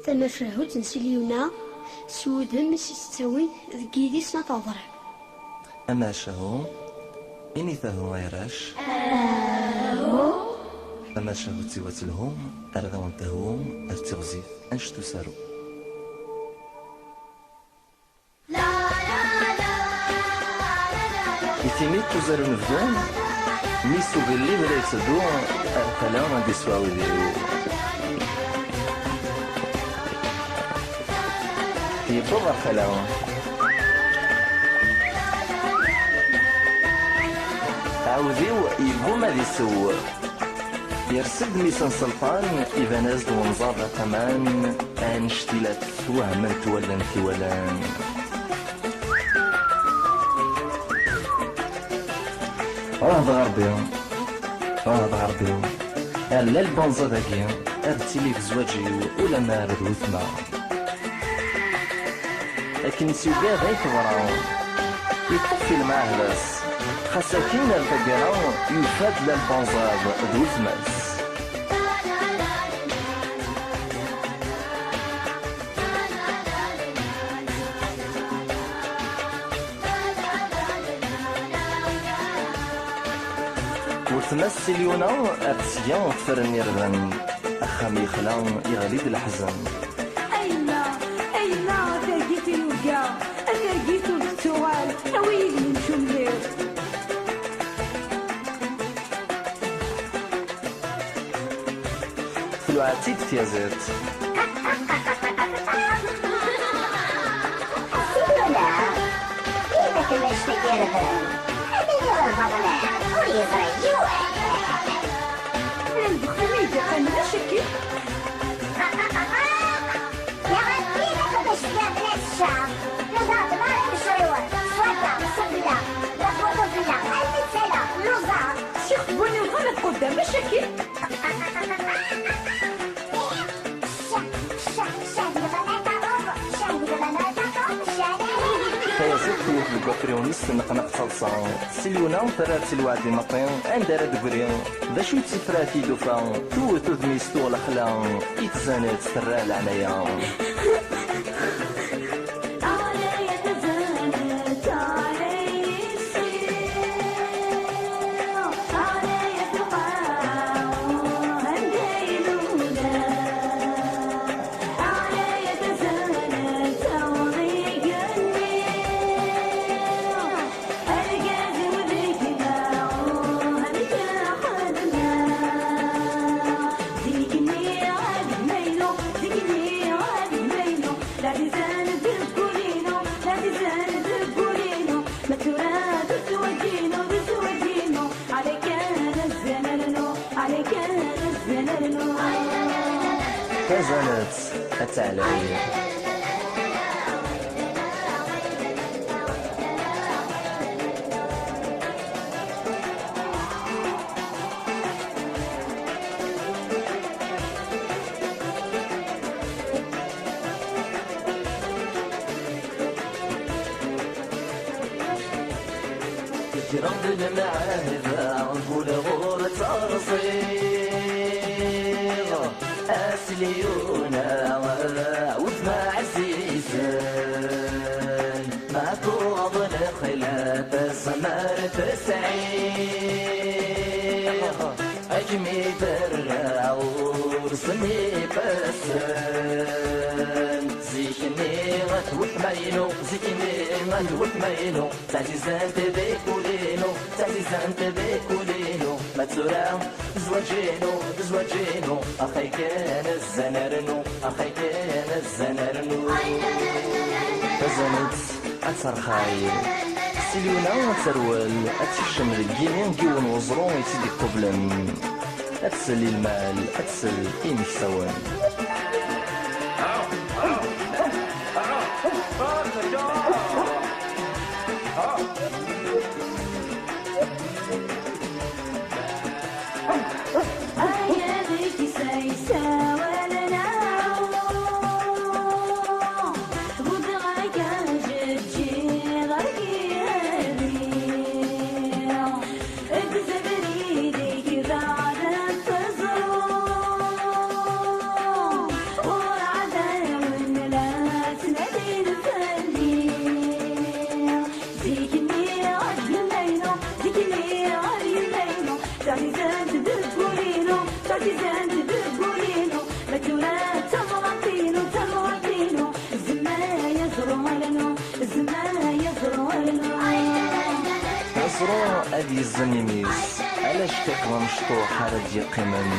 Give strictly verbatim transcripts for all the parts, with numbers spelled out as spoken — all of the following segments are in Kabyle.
Tamacahut n Silyuna s wudem i s-yettawin deg yidis n At Uḍrib. Amacahu, init ahu ay arrac. Ahu. Tamacahut i wat lhu, ar d awen-tehwu, ar d tiɣzif, anect usaru. I timi tuzar unebdu, mi s ugellid la yetteddu, ar tala ad iswa wid-iw. Yewweḍ ar tala. Aɛudiw yegguma ad isew. Yers-d mmi-s n Selṭan, iban-as-d wenẓaḍ aqaman, annect-ilat twehhmen-t wallen t-iwalan. Ruḥ-d ɣer Ṛebbi, ruḥ-d ɣer Ṛebbi, ala lbanza dagi, ad tili deg zzwaǧ-iw ulamma d wetma. Akken i s-yugad ay teḍra, iṭṭef i lemɛahda-s. Xas akken ar taggara, yufa-d la lbanzab d wetma-s. Wetma-s Silyuna ar tesga ṭṭfer n irden. Axxam yexla, yeɣli-d leḥzen. A yemma, a yemma, a targit i nuga, a targit ur tettuɣal, awi yid-m imcumliw. Tluɛa-tt-id tyaziḍt. Silyuna, ihi ma tella cctagi irden, ad iliɣ lbaḍna, ur yeẓri yiwen. Lbexxi mi yeqqan d acekki. Ya Ṛebbi, ma tella cctagi irden ad tecceɛ. Lbaḍna, imecṛiwen, swadda, sufella, la photo fella, almi d tala, luẓa. Six tbuniw ɣer tquddam, acekki. Tayaziḍt tewwet deg wafriwen-is tenneqnaq d taḍsa. Silyuna terra-tt i lweɛd imeṭṭi, anda ara d-tegri? D acu i d tifrat i d-tufa? Tewwet udem-is tuɣ lexla, i tzanett terra leɛnaya. Tazanett ad teɛlay. Greɣ-d lemɛahda, mkul ɣur tt-rẓiɣ. Asliyuna, wetma ɛzizen, ma tuɣeḍ lxila, tazmert tesɛiḍ. Ad kem-iberreɛ ur sen-iqassen. Zik-nni d wetma-inu, zik-nni d wetma-inu, d taɛzizant di kul-inu, d taɛzizant di kul-inu. Ma d tura, d zzwaǧ-inu, d zzwaǧ-inu, axay kan zzan rnu, axay kan zzan rnu. Tazanett ad terxay. Silyuna ad terwel, ad tekcem deg yimi n yiwen weẓru i tt-id-iqublen. Ad tsel i lmal, ad tsel i yimeksawen. Yeẓẓen imi-s, ala cfiq d amecṭuḥ ara d-yeqqimen.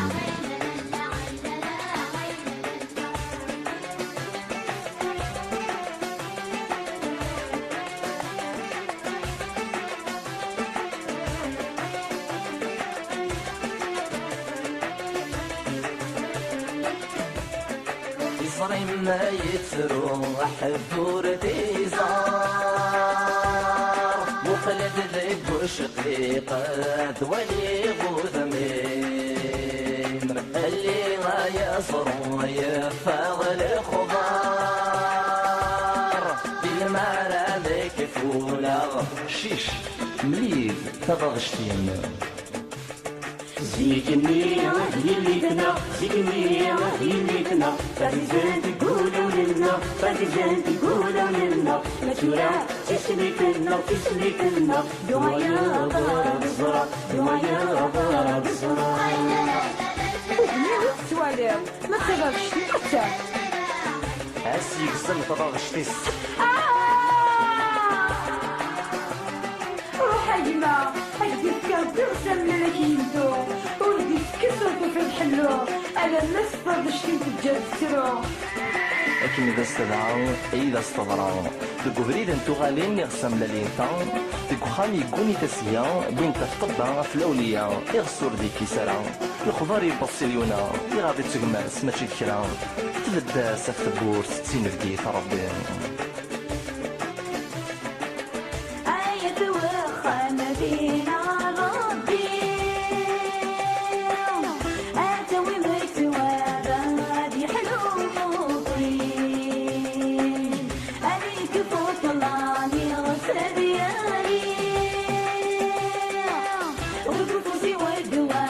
Iẓri ma yettru, aḥebbur d iẓar. Muqel-d deg ucqiq, d wali udem-im. Alli ay aẓru yeffeɣ lexbar, di lmara deg fulaɣ. Cic, mlid tabaɣect-im. Zik-nni, ah, yelli-tneɣ, zik-nni, ah, yelli-tneɣ, tazizant deg wulawen-nneɣ, tazizant deg wulawen-nneɣ, ma tura d tislit-nneɣ, tislit-nneɣ, ddu ay aḍar ad ẓreɣ, ddu ay aḍar ad ẓreɣ. Udem-iw i tettwaliḍ, ma d tabaɣect-iw atta. Ass yegzem tabaɣect-is. Ah! Ruḥ a gma, ad k-d-ifk Rebbi ɣer amellal ad k-yeddu, ur d-ifekkes ur tufiḍ ḥellu, alamma s tadect-im teǧǧa tettru. Akken d as-tedɛa, i d as-teḍra. Deg ubrid n tuɣalin iɣes amlal yenta, deg uxxam yegguni tasga, wwin-t ɣef ṭṭebba, ɣef lawliya, iɣes ur d-ikkis ara. Lexbar yewweḍ si Lyuna, iɣaḍ-itt gma-s, mačči d kra. Tbedd-as ɣef tewwurt, d tinebgit n Rebbi. Ayat wexxam dina Rebbi, ad tawim ttwab ad yeḥlu umuṭin, ad yekfu ṭṭlam iɣes ad yali, ur d-ufus i wadwa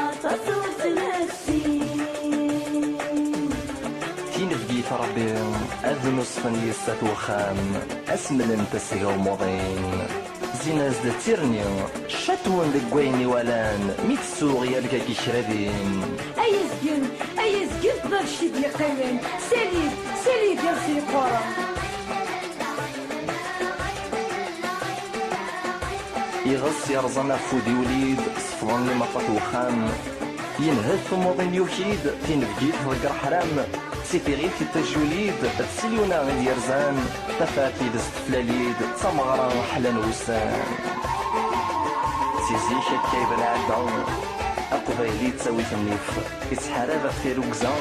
aṭas ur ttnassin. Tinebgit Rebbi, ad nuṣfen yes-s at wexxam, ad smlen tasga umuḍin. Zzin-as-d d tirni, catwen deg wayen i walan, mi tsuɣ yal kaki kra din. Ay azgen, ay azgen, d abecci d-yeqqimen, sali-d, sali-d iɣes yeqquren. Iɣes yerẓan afud iwlid, sefḍen limaṭat wexxam. Yenhed tumuḍin yuki-d, tinebgit tḍegger ḥram. Si tiɣilt iṭij yuli-d, d si Lyuna i d-yerzan. Tafat yid-s teflali-d, d tameɣra ḥlan wussan. Si zik akka i d-nɛedda, aqbayli yettawi-t nnif. Ittḥarab ɣef tirrugza,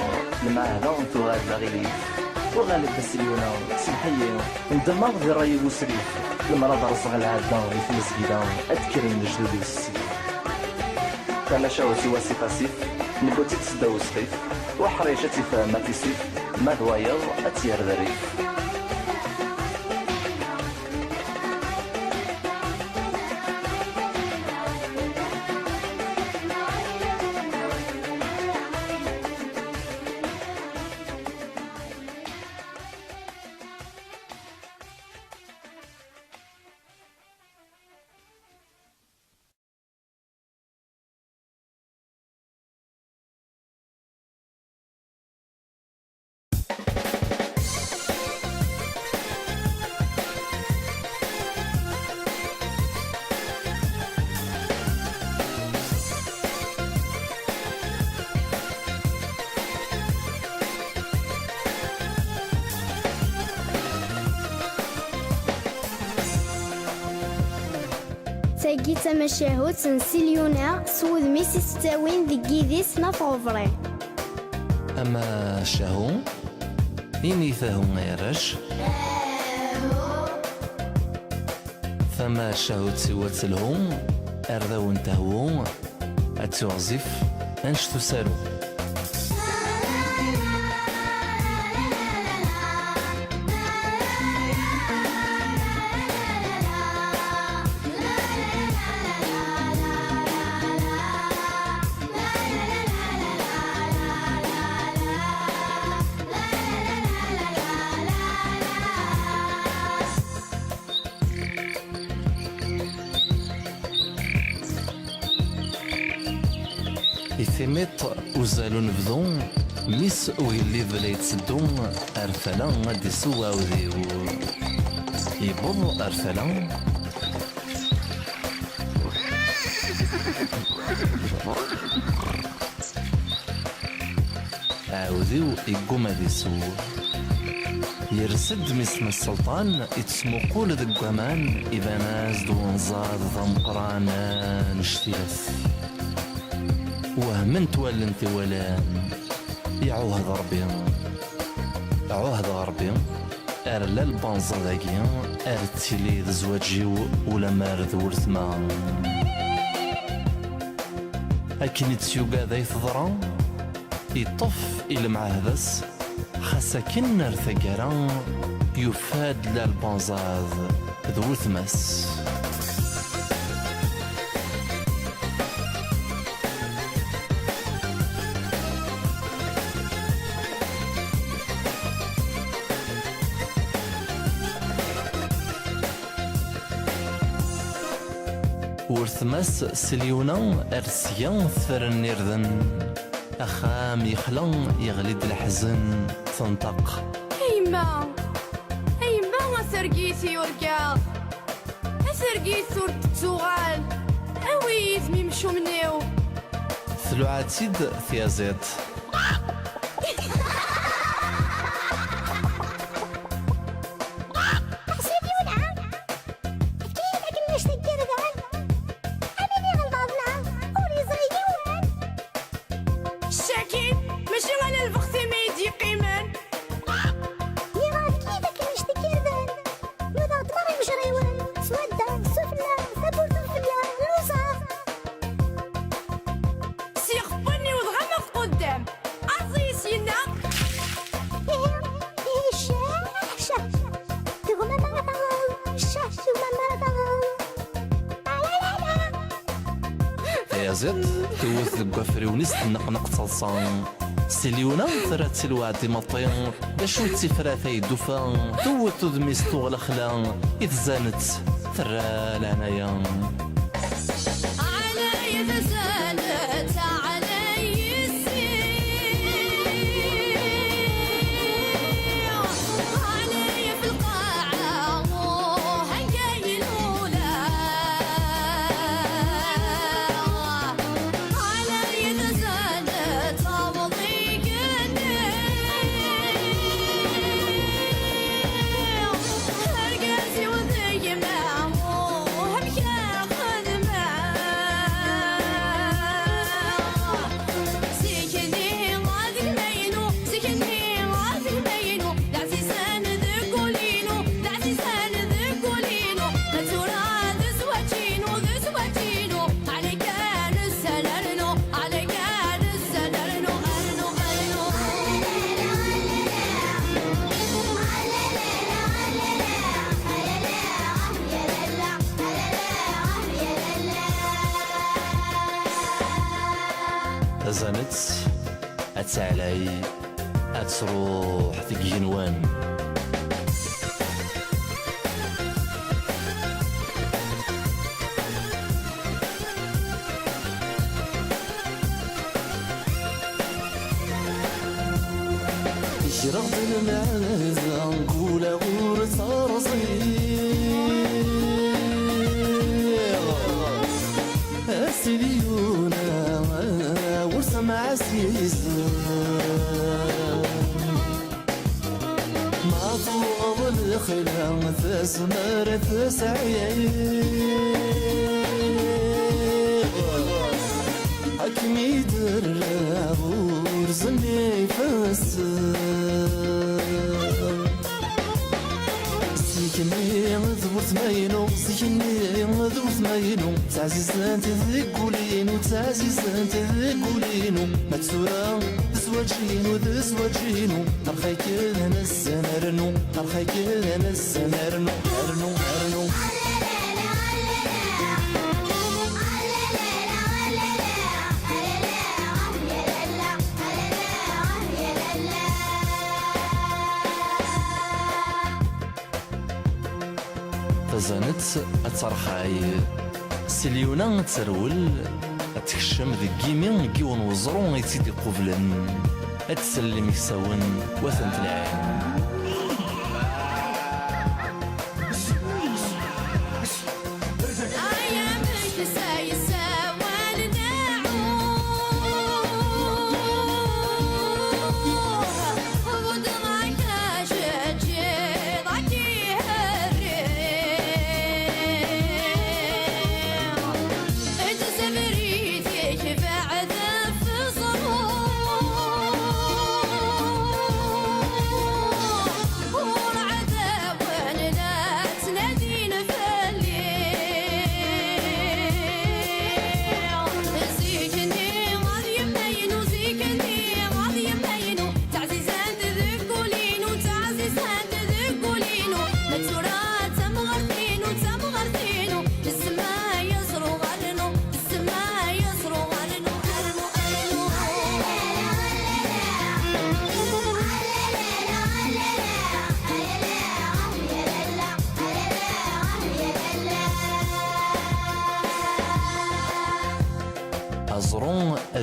lmeɛda tuɣal d aɣilif. Uɣal-d a Selyuna, semḥ-iyi, ndemmeɣ di ṛṛay-iw usrif. Lemmer ad rẓeɣ lɛadda di tmezgida, ad d-kkren lejdud-iw s ssif. Tamacahut-iw asif asif, newwi-tt-id seddaw usqif. Uḥric ad tt-ifhem ad t-isif, ma d wayeḍ ad tt-yerr d rrif. Tagi d tamacahut n Si Lyuna s wudem-is i s-ttawin deg yidis n At Ɣebri. Ama cahu, ini tahu ay arrac. Tamacahut-iw ad telhu, ardaw n tehwu, ad tiɣzif, annect usaru. I timiṭ uzal unebdu, mmi-s ugellid la yetteddu ar tala ad d-isew aɛudiw. Yewweḍ ar tala. Aɛudiw yegguma ad isew. Yers-d mmi-s n sselṭan, ittmuqul deg waman, iban-as-d unẓad d ameqqran annect-ilat. Wehment wallen t-iwalan. Iɛuhed Ṛebbi. Ɛuhdeɣ Ṛebbi, ar la lbanza dagi, ar tili d zzwaǧ-iw ulamar d weltma. Akken i tt-yugad ay teḍra, iṭṭef i lemɛahda-s, xas akken ar taggara, yufa-d la lbanza d weltma-s. Weltma-s s Lyuna ar tesga tefren irden. Axxam yexla, yeɣli-d leḥzen, tenṭeq. A yemma, a yemma, asergis i urgaɣ. Asergis ur d-tettuɣal. Awi-yi-t mi mcumen-iw. Tluɛa-tt-id tyaziḍt. Ḥsib yulɛa. Efk-iyi-d akken annect n yirden. Amin i ɣelḍeɣ neɣ ur yeẓri yiwen. Ccaki, mačči ala lbext-im i yi-d-yeqqimen. Nniɣ efk-iyi-d akken annect n yirden. Nudaɣ-d merra imejriwen, swadda, sufella, tawwurt ufella, lluẓeɣ. S yixef n wudɣam ɣef tquddam, erẓ-iyi syenna. Ihi, ihi, ccah, ccah. Tegma ma ara taɣeḍ, ccah, tegma ma ara taɣeḍ. Alalala. Tayaziḍt tewwet deg wafriwen-is tenneqneq d taḍsa. Si Lyuna terra-tt i lweɛd imeṭṭi, d acu d tifrat ay d-tufa, tewwet udem-is tuɣ lexla, i tzanet terra leɛnaya. Ɛlay tzanet, ɛlay yessi. Ɛlay fi lqaɛa, oh, hegga ilula. Ɛlay tzanet, aweḍ igenni. Argaz-iw d gma, oh, amek ara xedmeɣ? Zik-nni d gma-inu, zik-nni d gma-inu, d ɛzizen deg wul-inu, d ɛzizen deg wul-inu. Ma tura d zzwaǧ-inu, d zzwaǧ-inu, ɛlay kan ssan rnu, ɛlay kan ssan rnu, rnu, rnu. Tazanet ad teɛlay, ad truḥ deg yigenwan. Greɣ-d lmeɛna, kul ur terẓiɣ. A Sidi Lyuna, ur temɛazizeḍ. Ma tuɣeḍ lexla, tazmert tesɛiḍ. Ad kem-id-rreɣ urzen ifassen. Zik-nni d weltma-inu, zik-nni d weltma-inu, ttɛezzizen-t deg wul-inu, ttɛezzizen-t deg wul-inu. Ma d tura d zzwaǧ-inu, d zzwaǧ-inu, rxi kan ssan rnu, rxi kan ssan rnu, rnu, rnu. Tazanet ad terxay. Si Lyuna ad terwel, ad tekcem deg yimi n yiwen weẓru i tt-id-iqublen. Ad tsellem iksawen, wa tent-lɛin. Ay amek sa yessaw,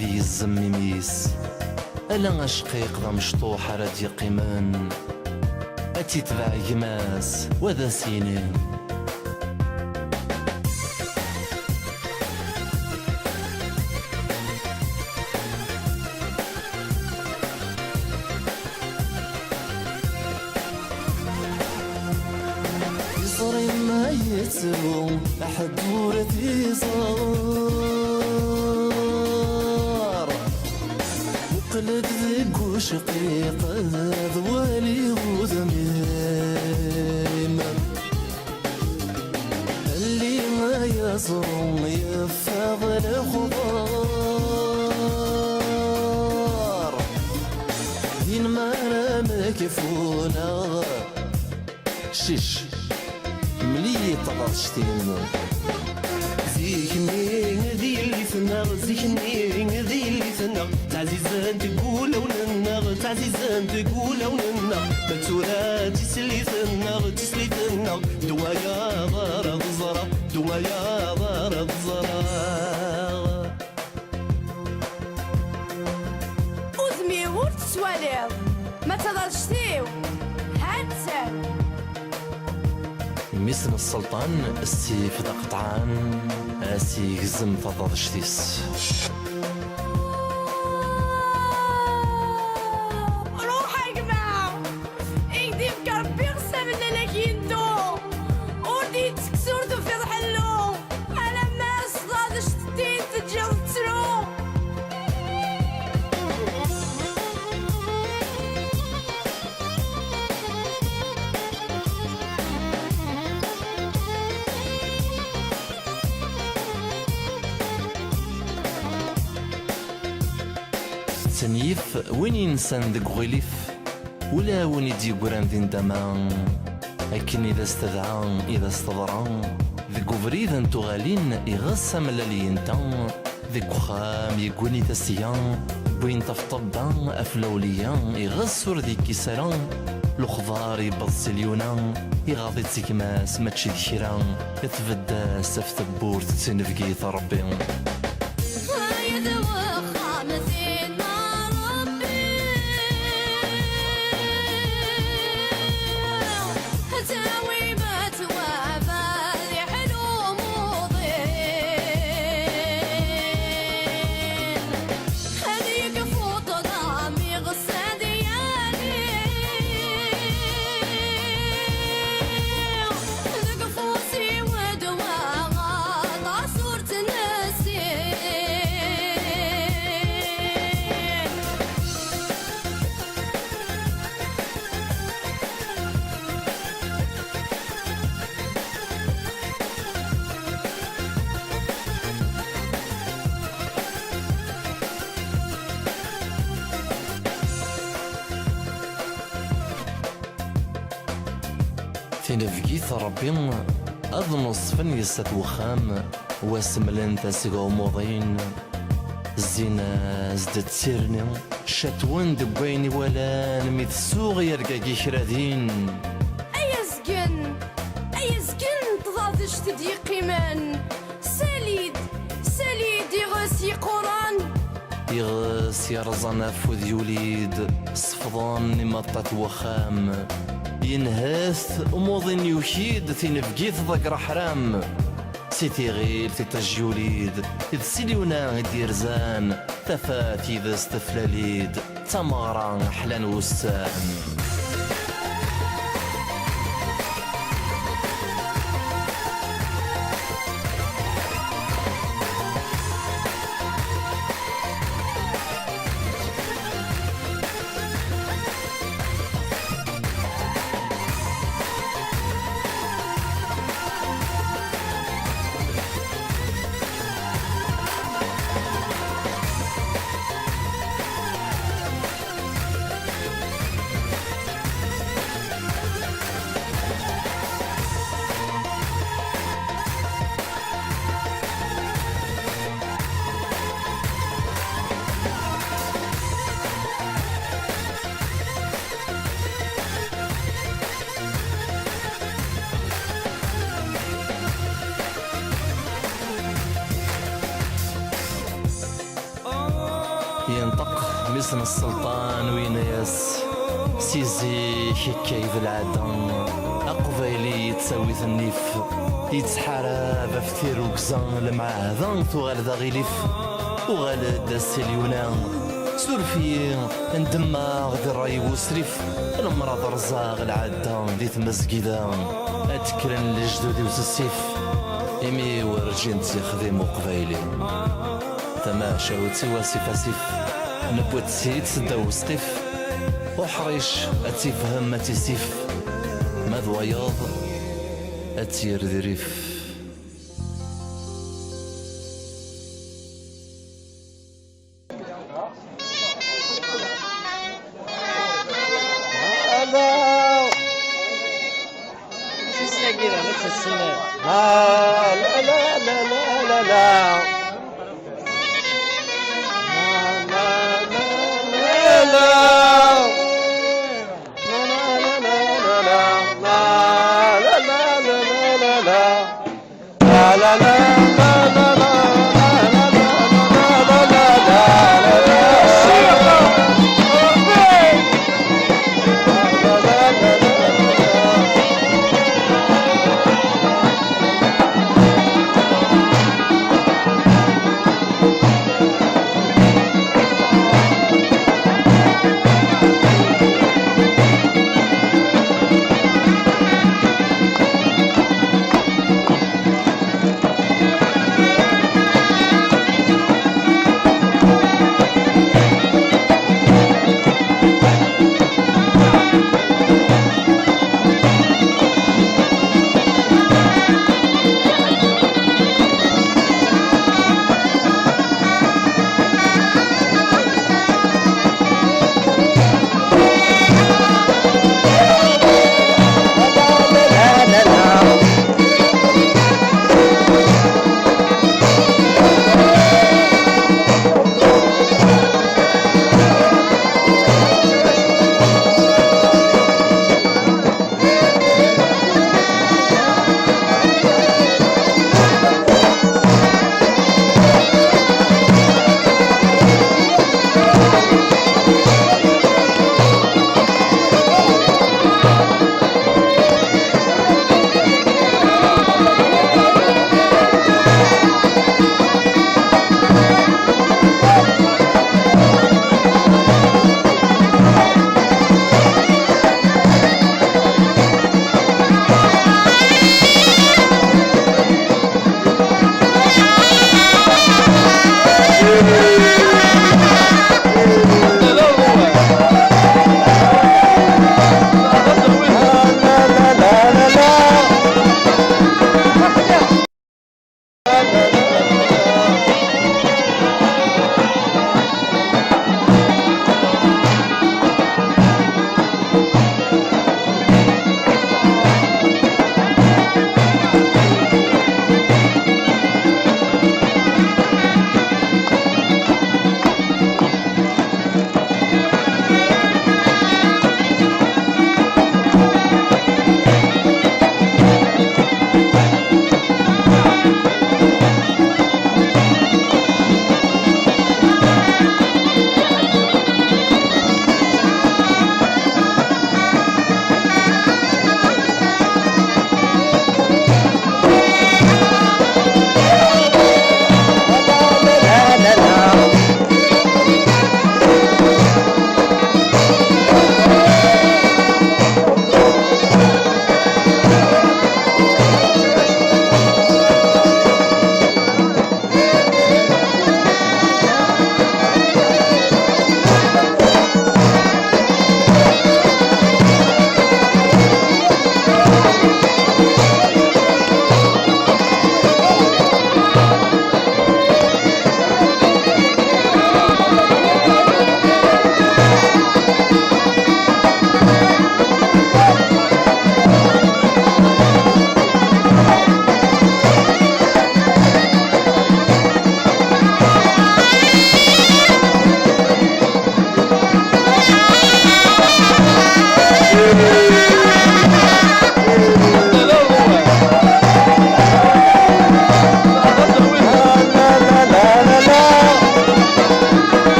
Yezzem imi-s. Ala aceqqiq d amecṭuḥ ara d-yeqqimen. Ad tt-itbeɛ gma-s, wa d as-yinin. Iẓri ma yettru, ḥedd ur t-iẓer. Muqel-d deg uceqqiq, d wali udem-im. Alli ay aẓru yeffeɣ lexḍer. Din mara nekfuneɣ. Cic, mel-iyi taɣect-im. Zik-nni d yelli-tneɣ, zik-nni d yelli-tneɣ, ttɛezzizen deg wulawen-nneɣ, ttɛezzizen deg wulawen-nneɣ. Ma d tura d tislit-nneɣ, d tislit-nneɣ, d wayeḍ ara ẓreɣ, d wayeḍ ara ẓreɣ. Udem-iw ur t-tettwaliḍ, ma d taḍact-iw, ha-tt-an. Mmi-s n sselṭan, ssif d aqeṭɛan, a s-yegzem taḍaḍect-is. Ruḥ a gma! I k-d-ifk Rebbi ɣess amellal ad k-yeddu. Ur d-yettekkes ur tufiḍ ḥellu. Alamma s tɣadect-nni teǧǧiḍ tettru. Tetten yif win yensan deg uɣilif. Ula win i d-yeggran di ndama, akken i d as-tedɛa, i d as-teḍra, deg ubrid n tuɣalin iɣes amellal yenta, deg uxxam yegguni tasga, wwin-t ɣef ṭṭabba, ɣef lawliya, iɣes ur d-yekkis ara, lexbar yewweḍ si lyuna, iɣaḍ-itt gma-s mačči d kra, tbedd-as ɣef tewwurt d tinebgit n Rebbi. Ay d wexxam dinna Rebbi, ttawim-t wabal iḥlu muḍin, ad yekfu ṭṭlam iɣes ad yali. Deg ufus-iw ddwa aṭas ur tt-nessin. Tinebgit n Rebbi ad neṣfen yes-s at wexxam, wa semlen tasga umuḍin, zzin-as-d d tirni, catwen deg wayen i walan mi tsuɣ yergagi kra din. Ay azgen, ay azgen n tɣadect i d-yeqqimen, sali-d, sali-d iɣes yeqquran. Iɣes yerẓan afud yuli-d, sefḍen imaṭṭat n wexxam. Yenhet umuḍin yuki-d tinebgit ḍegger aḥram. Si tiɣilt iṭij yuli-d, d si lyuna i d-yerzan, tafat yid-s teflali-d, d tameɣra ḥlan wussan. Isem n sselṭan u yenna-yas: si zik akka i d lɛada, aqbayli yettawi-t nnif, yettḥarab ɣef tirrugza, lemɛahda tuɣal d aɣilif. Uɣal-d a Si Lyuna, suref-iyi, ndemmeɣ di ṛṛay n wesrif, lemmer ad rẓeɣ lɛadda di tmezgida, ad d-kkren lejdud-iw s ssif, imi werǧin tt-yexdim uqbayli. Tamacahut-iw asif asif, newwi-tt-id seddaw wesqif. Uḥric ad tt-ifhem, ad tt-isif, ma d wayeḍ ad tt-yerr di rrif.